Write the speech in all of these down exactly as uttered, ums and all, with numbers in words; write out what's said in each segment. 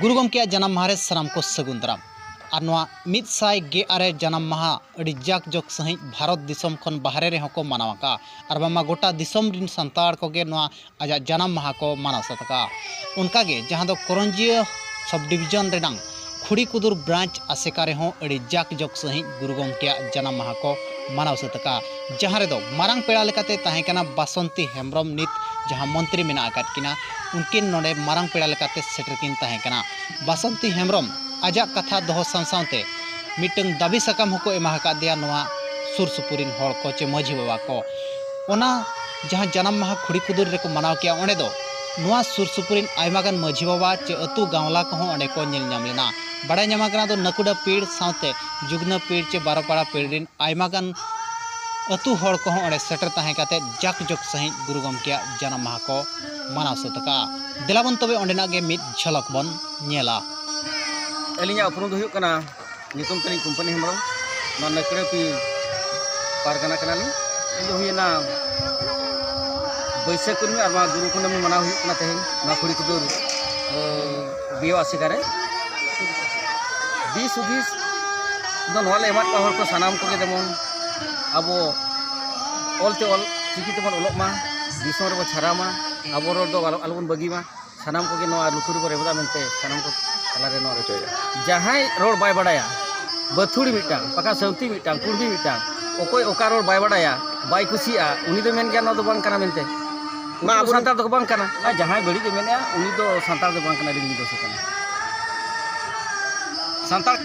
ᱜᱩᱨᱩ ᱜᱚᱢᱠᱮᱭᱟᱜ ᱡᱟᱱᱟᱢ ᱢᱟᱦᱟ ᱨᱮ ᱥᱟᱱᱟᱢ ᱠᱚ ᱥᱟᱹᱜᱩᱱ ᱫᱟᱨᱟᱢ᱾ ᱟᱨ ᱱᱚᱣᱟ ᱢᱤᱫ ᱥᱟᱭ ᱜᱮᱞ ᱟᱨᱮ ᱡᱟᱱᱟᱢ ᱢᱟᱦᱟ ᱟᱹᱰᱤ ᱡᱟᱠ ᱡᱚᱠ ᱥᱟᱺᱦᱤᱡ ᱵᱷᱟᱨᱚᱛ ᱫᱤᱥᱚᱢ ᱠᱷᱚᱱ ᱵᱟᱦᱨᱮ ᱨᱮᱦᱚᱸ ᱠᱚ ᱢᱟᱱᱟᱣ ᱟᱠᱟᱫᱼᱟ᱾ ᱟᱨ ᱵᱟᱝᱢᱟ ᱜᱚᱴᱟ ᱫᱤᱥᱚᱢ ᱨᱤᱱ ᱥᱟᱱᱛᱟᱲ ᱠᱚᱜᱮ ᱱᱚᱣᱟ ᱟᱡᱟᱜ ᱡᱟᱱᱟᱢ ᱢᱟᱦᱟ ᱠᱚ ᱢᱟᱱᱟᱣ ᱥᱟᱹᱛ ᱟᱠᱟᱫᱼᱟ᱾ ᱚᱱᱠᱟᱜᱮ ᱡᱟᱦᱟᱸ ᱫᱚ ᱠᱚᱨᱚᱧᱡᱤᱭᱟᱹ ᱥᱟᱵ ᱰᱤᱵᱤᱡᱚᱱ ᱨᱮᱱᱟᱝ ᱠᱷᱩᱲᱤ ᱠᱩᱫᱩᱨ ᱵᱨᱟᱧᱪ ᱟᱥᱮᱠᱟ ᱨᱮᱦᱚᱸ ᱟᱹᱰᱤ ᱡᱟᱠ ᱡᱚᱠ ᱥᱟᱺᱦᱤᱡ ᱜᱩᱨᱩ ᱜᱚᱢᱠᱮᱭᱟᱜ ᱡᱟᱱᱟᱢ ᱢᱟᱦᱟ ᱠᱚ ᱢᱟᱱᱟᱣ ᱥᱟᱹᱛ ᱟᱠᱟᱫᱼᱟ᱾ ᱡᱟᱦᱟᱸ ᱨᱮᱫᱚ ᱢᱟᱨᱟᱝ ᱯᱮᱲᱟ ᱞᱮᱠᱟᱛᱮ ᱛᱟᱦᱮᱸ ᱠᱟᱱᱟ ᱵᱟᱥᱚᱱᱛᱤ ᱦᱮᱢᱵᱨᱚᱢ, ᱱᱤᱛ ᱡᱟᱦᱟᱸ ᱢᱚᱱᱛᱨᱤ ᱢᱮᱱᱟᱜ ᱟᱠᱟᱫ ᱠᱤᱱᱟ, ᱩᱱᱠᱤᱱ ᱱᱚᱰᱮ ᱢᱟᱨᱟᱝ ᱯᱮᱲᱟ ᱞᱮᱠᱟᱛᱮ ᱥᱮᱴᱮᱨ ᱠᱤᱱ ᱛᱟᱦᱮᱸ ᱠᱟᱱᱟ᱾ ᱵᱟᱥᱚᱱᱛᱤ ᱦᱮᱢᱵᱨᱚᱢ ᱟᱡᱟᱜ ᱠᱟᱛᱷᱟ ᱫᱚᱦᱚ ᱥᱟᱶ ᱥᱟᱶᱛᱮ ᱢᱤᱫᱴᱟᱝ ᱫᱟᱹᱵᱤ ᱥᱟᱠᱟᱢ ᱦᱚᱸᱠᱚ ᱮᱢᱟ ᱟᱠᱟᱫ ᱫᱮᱭᱟ ᱱᱚᱣᱟ ᱥᱩᱨ ᱥᱩᱯᱩᱨ ᱨᱤᱱ ᱦᱚᱲ ᱠᱚ ᱪᱮ ᱢᱟᱹᱡᱷᱤ ᱵᱟᱵᱟ ᱠᱚ᱾ ᱚᱱᱟ ᱡᱟᱦᱟᱸ ᱡᱟᱱᱟᱢ ᱢᱟᱦᱟ ᱠᱷᱩᱲᱤ ᱠᱩᱫᱩᱨ ᱨᱮᱠᱚ ᱢᱟᱱᱟᱣ ᱠᱮᱜᱼᱟ, ᱚᱸᱰᱮ ᱫᱚ ᱱᱚᱣᱟ ᱥᱩᱨ ᱥᱩᱯᱩᱨ ᱨᱤᱱ ᱟᱭᱢᱟ ᱜᱟᱱ ᱢᱟᱹᱡᱷᱤ ᱵᱟᱵᱟ ᱪᱮ ᱟᱹᱛᱩ ᱜᱟᱶᱞᱟ ᱠᱚᱦᱚᱸ ᱚᱸᱰᱮ ᱠᱚ ᱧᱮᱞ ᱧᱟᱢ ᱞᱮᱱᱟ᱾ ᱵᱟᱲᱟᱭ ᱧᱟᱢ ᱟᱠᱟᱱᱟ ᱫᱚ ᱱᱟᱹᱠᱩᱰᱟ ᱯᱤᱲ ᱥᱟᱶᱛᱮ ᱡᱩᱜᱽᱱᱟᱹ ᱯᱤᱲ ᱪᱮ ᱵᱟᱨᱚᱯᱟᱲᱟ ᱯᱤᱲ ᱨᱤᱱ ᱟᱭᱢᱟ ᱜᱟᱱ ᱟᱹᱛᱩ ᱦᱚᱲ ᱠᱚᱦᱚᱸ ᱚᱸᱰᱮ ᱥᱮᱴᱮᱨ ᱛᱟᱦᱮᱸ ᱠᱟᱛᱮ ᱡᱟᱠ ᱡᱚᱠ ᱥᱟᱺᱦᱤᱡ ᱜᱩᱨᱩ ᱜᱚᱢᱠᱮᱭᱟᱜ ᱡᱟᱱᱟᱢ ᱢᱟᱦᱟ ᱠᱚ ᱢᱟᱱᱟᱣ ᱥᱟᱹᱛ ᱟᱠᱟᱫᱼᱟ᱾ ᱫᱮᱞᱟ ᱵᱚᱱ ᱛᱚᱵᱮ ᱚᱸᱰᱮᱱᱟᱜ ᱜᱮ ᱢᱤᱫ ᱡᱷᱟᱞᱚᱠ ᱵᱚᱱ ᱧᱮᱞᱟ᱾ ᱟᱹᱞᱤᱧᱟᱜ ᱩᱯᱨᱩᱢ ᱫᱚ ᱦᱩᱭᱩᱜ ᱠᱟᱱᱟ, ᱧᱩᱛᱩᱢ ᱛᱟᱹᱞᱤᱧ ᱠᱩᱢᱯᱟᱹᱱᱤ ᱦᱮᱢᱵᱨᱚᱢ, ᱱᱚᱣᱟ ᱱᱟᱹᱠᱲᱟᱹᱯᱤ ᱯᱟᱨᱜᱟᱱᱟ ᱠᱟᱱᱟᱞᱤᱧ᱾ ᱤᱧ ᱫᱚ ᱦᱩᱭᱮᱱᱟ ᱵᱟᱹᱭᱥᱟᱹᱠᱷ ᱠᱩᱱᱟᱹᱢᱤ ᱟᱨ ᱱᱚᱣᱟ ᱜᱩᱨᱩ ᱠᱩᱱᱟᱹᱢᱤ ᱢᱟᱱᱟᱣ ᱦᱩᱭᱩᱜ ᱠᱟᱱᱟ ᱛᱮᱦᱮᱧ ᱱᱚᱣᱟ ᱠᱷᱩᱲᱤ ᱠᱩᱫᱩᱨ, ᱮ, ᱵᱤᱭᱳ ᱟᱥᱮᱠᱟ ᱨᱮ᱾ ᱫᱤᱥ ᱦᱩᱫᱤᱥ ᱫᱚ ᱱᱚᱣᱟ ᱞᱮ ᱮᱢᱟᱫ ᱠᱚᱣᱟ ᱦᱚᱲ ᱠᱚ ᱥᱟᱱᱟᱢ ᱠᱚᱜᱮ, ᱡᱮᱢᱚᱱ ᱟᱵᱚ ᱚᱞ ᱛᱮ ᱚᱞ ᱪᱤᱠᱤ ᱛᱮᱵᱚᱱ ᱚᱞᱚᱜ ᱢᱟ, ᱫᱤᱥᱚᱢ ᱨᱮᱵᱚᱱ ᱪᱷᱟᱨᱟᱣ ᱢᱟ, ᱟᱵᱚ ᱨᱚᱲ ᱫᱚ ᱟᱞᱚ, ᱟᱞᱚᱵᱚᱱ ᱵᱟᱹᱜᱤ ᱢᱟ᱾ ᱥᱟᱱᱟᱢ ᱠᱚᱜᱮ ᱱᱚᱣᱟ ᱞᱩᱛᱩᱨ ᱨᱮᱵᱚ ᱨᱮᱵᱮᱫᱟ ᱢᱮᱱᱛᱮ ᱥᱟᱱᱟᱢ ᱠᱚ ᱛᱟᱞᱟᱨᱮ ᱱᱚᱣᱟ ᱦᱚᱪᱚᱭᱮᱫᱼᱟ᱾ ᱡᱟᱦᱟᱸᱭ ᱨᱚᱲ ᱵᱟᱭ ᱵᱟᱲᱟᱭᱟ, ᱵᱟᱹᱛᱷᱩᱲᱤ ᱢᱤᱫᱴᱟᱝ, ᱯᱟᱠᱟ ᱥᱟᱹᱣᱛᱤ ᱢᱤᱫᱴᱟᱝ, ᱠᱩᱲᱵᱤ ᱢᱤᱫᱴᱟᱝ, ᱚᱠᱚᱭ ᱚᱠᱟ ᱨᱚᱲ ᱵᱟᱭ ᱵᱟᱲᱟᱭᱟ, ᱵᱟᱭ ᱠᱩᱥᱤᱭᱟᱜᱼᱟ, ᱩᱱᱤ ᱫᱚ ᱢᱮᱱ ᱜᱮᱭᱟ ᱱᱚᱣᱟ ᱫᱚ ᱵᱟᱝ ᱠᱟᱱᱟ ᱢᱮᱱᱛᱮ᱾ ᱢᱟ ᱩᱱᱤ ᱫᱚ ᱟᱵᱚᱨᱮᱱ ᱥᱟᱱᱛᱟᱲ ᱫᱚᱠᱚ ᱵᱟᱝ ᱠᱟᱱᱟ᱾ ᱟᱨ ᱡᱟᱦᱟᱸᱭ ᱵᱟᱹᱲᱤᱡ ᱮ ᱢᱮᱱᱮᱜᱼᱟ, ᱩᱱᱤ ᱫᱚ ᱥᱟᱱᱛᱟᱲ ᱫᱚ ᱵᱟᱝ ᱠᱟᱱᱟ, ᱟᱹᱞᱤᱧ ᱫᱚ ᱠᱟᱱᱟ᱾ ᱥᱟᱱᱛᱟᱲ,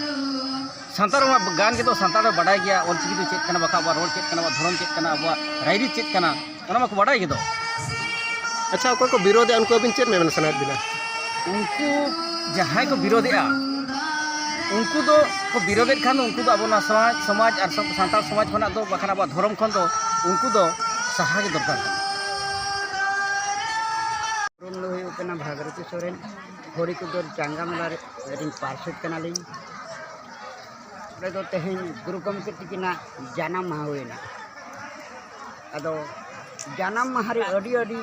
ᱥᱟᱱᱛᱟᱲ ᱢᱟ ᱜᱟᱱ ᱜᱮᱫᱚ ᱥᱟᱱᱛᱟᱲ ᱫᱚ ᱵᱟᱰᱟᱭ ᱜᱮᱭᱟ, ᱚᱞ ᱪᱤᱠᱤ ᱫᱚ ᱪᱮᱫ ᱠᱟᱱᱟ, ᱵᱟᱠᱷᱟᱱ ᱟᱵᱚᱣᱟᱜ ᱨᱚᱲ ᱪᱮᱫ ᱠᱟᱱᱟ, ᱟᱵᱚᱣᱟᱜ ᱫᱷᱚᱨᱚᱢ ᱪᱮᱫ ᱠᱟᱱᱟ, ᱟᱵᱚᱣᱟᱜ ᱨᱟᱭᱨᱤᱛ ᱪᱮᱫ ᱠᱟᱱᱟ, ᱚᱱᱟ ᱢᱟᱠᱚ ᱵᱟᱰᱟᱭ ᱜᱮᱫᱚ᱾ ᱟᱪᱪᱷᱟ, ᱚᱠᱚᱭ ᱠᱚ ᱵᱤᱨᱳᱫᱮᱜᱼᱟ, ᱩᱱᱠᱩ ᱟᱹᱵᱤᱱ ᱪᱮᱫ ᱢᱮᱢᱮᱱ ᱥᱟᱱᱟᱭᱮᱫ ᱵᱤᱱᱟ? ᱩᱱᱠᱩ ᱡᱟᱦᱟᱸᱭ ᱠᱚ ᱵᱤᱨᱳᱫᱮᱜᱼᱟ, ᱩᱱᱠᱩ ᱫᱚ ᱠᱚ ᱵᱤᱨᱳᱫᱮᱫ ᱠᱷᱟᱱ ᱫᱚ ᱩᱱᱠᱩ ᱫᱚ ᱟᱵᱚ ᱱᱚᱣᱟ ᱥᱚᱢᱟᱡᱽ, ᱥᱚᱢᱟᱡᱽ ᱟᱨ ᱥᱟᱱᱛᱟᱲ ᱥᱚᱢᱟᱡᱽ ᱠᱷᱚᱱᱟᱜ ᱫᱚ, ᱵᱟᱠᱷᱟᱱ ᱟᱵᱚᱣᱟᱜ ᱫᱷᱚᱨᱚᱢ ᱠᱷᱚᱱ ᱫᱚ ᱩᱱᱠᱩ ᱫᱚ ᱥᱟᱦᱟ ᱜᱮ ᱫᱚᱨᱠᱟᱨ ᱠᱟᱱᱟ᱾ ᱩᱯᱨᱩᱢ ᱫᱚ ᱦᱩᱭᱩᱜ ᱠᱟᱱᱟ ᱵᱷᱟᱜᱽᱨᱚᱛᱤ ᱥᱚᱨᱮᱱ, ᱦᱚᱨᱤ ᱠᱩᱫᱩᱨ ᱪᱟᱸᱜᱟ ᱢᱮᱞᱟ ᱨᱮ-, ᱨᱤᱱ ᱯᱟᱨᱥᱮᱛ ᱠᱟᱱᱟᱞᱤᱧ᱾ ᱚᱸᱰᱮ ᱫᱚ ᱛᱮᱦᱮᱧ ᱜᱩᱨᱩ ᱜᱚᱢᱠᱮ ᱛᱤᱠᱤᱱᱟᱜ ᱡᱟᱱᱟᱢ ᱢᱟᱦᱟ ᱦᱩᱭᱮᱱᱟ᱾ ᱟᱫᱚ ᱡᱟᱱᱟᱢ ᱢᱟᱦᱟ ᱨᱮ ᱟᱹᱰᱤ ᱟᱹᱰᱤ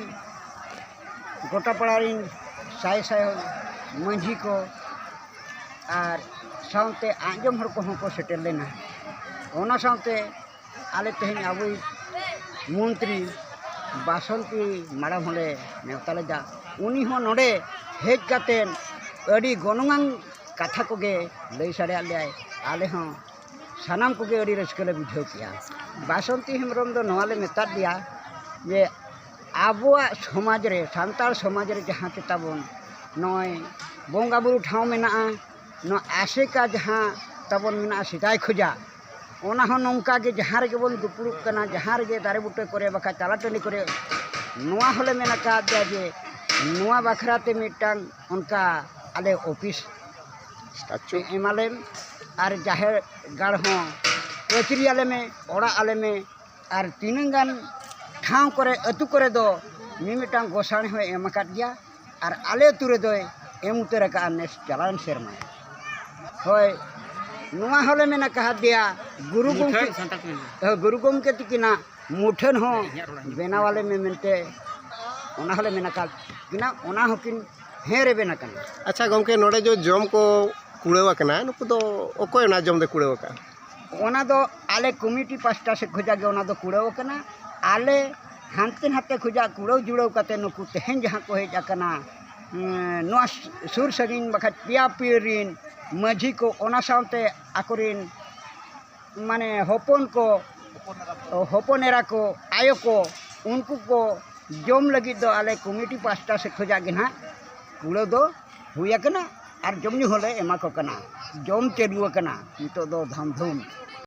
ᱜᱚᱴᱟ ᱯᱟᱲᱟ ᱨᱤᱱ ᱥᱟᱭ ᱥᱟᱭ ᱢᱟᱹᱡᱷᱤ ᱠᱚ ᱟᱨ ᱥᱟᱶᱛᱮ ᱟᱸᱡᱚᱢ ᱦᱚᱲ ᱠᱚᱦᱚᱸ ᱠᱚ ᱥᱮᱴᱮᱨ ᱞᱮᱱᱟ᱾ ᱚᱱᱟ ᱥᱟᱶᱛᱮ ᱟᱞᱮ ᱛᱮᱦᱮᱧ ᱟᱵᱚᱭᱤᱡ ᱢᱚᱱᱛᱨᱤ ᱵᱟᱥᱚᱱᱛᱤ ᱢᱟᱲᱟᱝ ᱦᱚᱸᱞᱮ ᱱᱮᱣᱛᱟ ᱞᱮᱫᱟ᱾ ᱩᱱᱤ ᱦᱚᱸ ᱱᱚᱰᱮ ᱦᱮᱡ ᱠᱟᱛᱮᱫ ᱟᱹᱰᱤ ᱜᱚᱱᱚᱝᱟᱱ ᱠᱟᱛᱷᱟ ᱠᱚᱜᱮ ᱞᱟᱹᱭ ᱥᱟᱰᱮᱭᱟᱫ ᱞᱮᱭᱟᱭ᱾ ᱟᱞᱮ ᱦᱚᱸ ᱥᱟᱱᱟᱢ ᱠᱚᱜᱮ ᱟᱹᱰᱤ ᱨᱟᱹᱥᱠᱟᱹ ᱞᱮ ᱵᱩᱡᱷᱟᱹᱣ ᱠᱮᱜᱼᱟ᱾ ᱵᱟᱥᱚᱱᱛᱤ ᱦᱮᱢᱵᱨᱚᱢ ᱫᱚ ᱱᱚᱣᱟ ᱞᱮ ᱢᱮᱛᱟᱫ ᱫᱮᱭᱟ ᱡᱮ ᱟᱵᱚᱣᱟᱜ ᱥᱚᱢᱟᱡᱽ ᱨᱮ, ᱥᱟᱱᱛᱟᱲ ᱥᱚᱢᱟᱡᱽ ᱨᱮ ᱡᱟᱦᱟᱸ ᱪᱮ ᱛᱟᱵᱚᱱ ᱱᱚᱜᱼᱚᱭ ᱵᱚᱸᱜᱟ ᱵᱩᱨᱩ ᱴᱷᱟᱶ ᱢᱮᱱᱟᱜᱼᱟ, ᱱᱚᱣᱟ ᱟᱥᱮᱠᱟ ᱡᱟᱦᱟᱸ ᱛᱟᱵᱚᱱ ᱢᱮᱱᱟᱜᱼᱟ ᱥᱮᱫᱟᱭ ᱠᱷᱚᱡᱟᱜ, ᱚᱱᱟ ᱦᱚᱸ ᱱᱚᱝᱠᱟ ᱜᱮ ᱡᱟᱦᱟᱸ ᱨᱮᱜᱮ ᱵᱚᱱ ᱫᱩᱯᱲᱩᱵ ᱠᱟᱱᱟ, ᱡᱟᱦᱟᱸ ᱨᱮᱜᱮ ᱫᱟᱨᱮ ᱵᱩᱴᱟᱹ ᱠᱚᱨᱮ ᱵᱟᱠᱷᱟᱡ ᱛᱟᱞᱟ ᱴᱟᱺᱰᱤ ᱠᱚᱨᱮ, ᱱᱚᱣᱟ ᱦᱚᱸᱞᱮ ᱢᱮᱱ ᱟᱠᱟᱫ ᱜᱮᱭᱟ ᱡᱮ ᱱᱚᱣᱟ ᱵᱟᱠᱷᱨᱟ ᱛᱮ ᱢᱤᱫᱴᱟᱝ ᱚᱱᱠᱟ ᱟᱞᱮ ᱚᱯᱷᱤᱥ ᱥᱴᱟᱪᱩ ᱮᱢᱟᱞᱮᱢ᱾ ᱟᱨ ᱡᱟᱦᱮᱨ ᱜᱟᱲ ᱦᱚᱸ ᱯᱟᱹᱪᱨᱤ ᱟᱞᱮ ᱢᱮ, ᱚᱲᱟᱜ ᱟᱞᱮ ᱢᱮ᱾ ᱟᱨ ᱛᱤᱱᱟᱹᱝ ᱜᱟᱱ ᱴᱷᱟᱶ ᱠᱚᱨᱮ, ᱟᱹᱛᱩ ᱠᱚᱨᱮ ᱫᱚ ᱢᱤᱢᱤᱫᱴᱟᱝ ᱜᱚᱸᱥᱟᱲᱮ ᱦᱚᱸᱭ ᱮᱢ ᱟᱠᱟᱫ ᱜᱮᱭᱟ᱾ ᱟᱨ ᱟᱞᱮ ᱟᱹᱛᱩ ᱨᱮᱫᱚᱭ ᱮᱢ ᱩᱛᱟᱹᱨ ᱟᱠᱟᱫᱼᱟ ᱱᱮᱥ ᱪᱟᱞᱟᱣᱮᱱ ᱥᱮᱨᱢᱟ᱾ ᱦᱳᱭ, ᱱᱚᱣᱟ ᱦᱚᱸᱞᱮ ᱢᱮᱱ ᱟᱠᱟᱫᱮᱭᱟ ᱜᱩᱨᱩ ᱜᱚᱢᱠᱮ, ᱢᱩᱴᱷᱟᱹᱱ ᱥᱟᱱᱛᱟᱲ ᱠᱚ ᱢᱮᱱᱟ᱾ ᱦᱳᱭ, ᱜᱩᱨᱩ ᱜᱚᱢᱠᱮ ᱛᱤᱠᱤᱱᱟᱜ ᱢᱩᱴᱷᱟᱹᱱ ᱦᱚᱸ ᱤᱧᱟᱹᱜ ᱨᱚᱲ ᱟᱸᱡᱚᱢ ᱵᱮᱱᱟᱣ ᱟᱞᱮ ᱢᱮ ᱢᱮᱱᱛᱮ, ᱚᱱᱟ ᱦᱚᱸᱞᱮ ᱢᱮᱱ ᱟᱠᱟᱫ ᱠᱤᱱᱟ, ᱚᱱᱟ ᱦᱚᱸᱠᱤᱱ ᱦᱮᱸ ᱨᱮᱵᱮᱱ ᱟᱠᱟᱱᱟ᱾ ᱟᱪᱪᱷᱟ ᱜᱚᱢᱠᱮ, ᱱᱚᱰᱮ ᱡᱚ ᱡᱚᱢ ᱠᱚ ᱠᱩᱲᱟᱹᱣ ᱟᱠᱟᱱᱟ, ᱱᱩᱠᱩ ᱫᱚ ᱚᱠᱚᱭ ᱚᱱᱟ ᱡᱚᱢ ᱫᱚᱭ ᱠᱩᱲᱟᱹᱣ ᱟᱠᱟᱫᱼᱟ? ᱚᱱᱟ ᱫᱚ ᱟᱞᱮ ᱠᱚᱢᱤᱴᱤ ᱯᱟᱥᱴᱟ ᱥᱮᱫ ᱠᱷᱚᱱᱟᱜ ᱜᱮ ᱚᱱᱟ ᱫᱚ ᱠᱩᱲᱟᱹᱣ ᱟᱠᱟᱱᱟ᱾ ᱟᱞᱮ ᱦᱟᱱᱛᱮ ᱱᱟᱛᱮ ᱠᱷᱚᱱᱟᱜ ᱠᱩᱲᱟᱹᱣ ᱡᱩᱲᱟᱹᱣ ᱠᱟᱛᱮ ᱱᱩᱠᱩ ᱛᱮᱦᱮᱧ ᱡᱟᱦᱟᱸ ᱠᱚ ᱦᱮᱡ ᱟᱠᱟᱱᱟ, ᱩᱸ, ᱱᱚᱣᱟ ᱥᱩᱨ ᱥᱟᱺᱜᱤᱧ ᱵᱟᱠᱷᱟᱡ ᱯᱮᱭᱟ ᱯᱤᱭᱟᱹ ᱨᱤᱱ ᱢᱟᱹᱡᱷᱤ ᱠᱚ, ᱚᱱᱟ ᱥᱟᱶᱛᱮ ᱟᱠᱚᱨᱤᱱ ᱢᱟᱱᱮ ᱦᱚᱯᱚᱱ ᱠᱚ, ᱦᱚᱯᱚᱱ ᱮᱨᱟ ᱠᱚ, ᱟᱭᱳ ᱠᱚ, ᱩᱱᱠᱩ ᱠᱚ ᱡᱚᱢ ᱞᱟᱹᱜᱤᱫ ᱫᱚ ᱟᱞᱮ ᱠᱚᱢᱤᱴᱤ ᱯᱟᱥᱴᱟ ᱥᱮᱫ ᱠᱷᱚᱱᱟᱜ ᱜᱮ ᱱᱟᱦᱟᱜ ᱠᱩᱲᱟᱹᱣ ᱫᱚ ᱦᱩᱭ ᱟᱠᱟᱱᱟ᱾ ᱟᱨ ᱡᱚᱢ ᱧᱩ ᱦᱚᱸᱞᱮ ᱮᱢᱟ ᱠᱚ ᱠᱟᱱᱟ᱾ ᱡᱚᱢ ᱪᱟᱹᱞᱩ ᱟᱠᱟᱱᱟ ᱱᱤᱛᱚᱜ ᱫᱚ ᱫᱷᱟᱢ ᱫᱷᱩᱢ᱾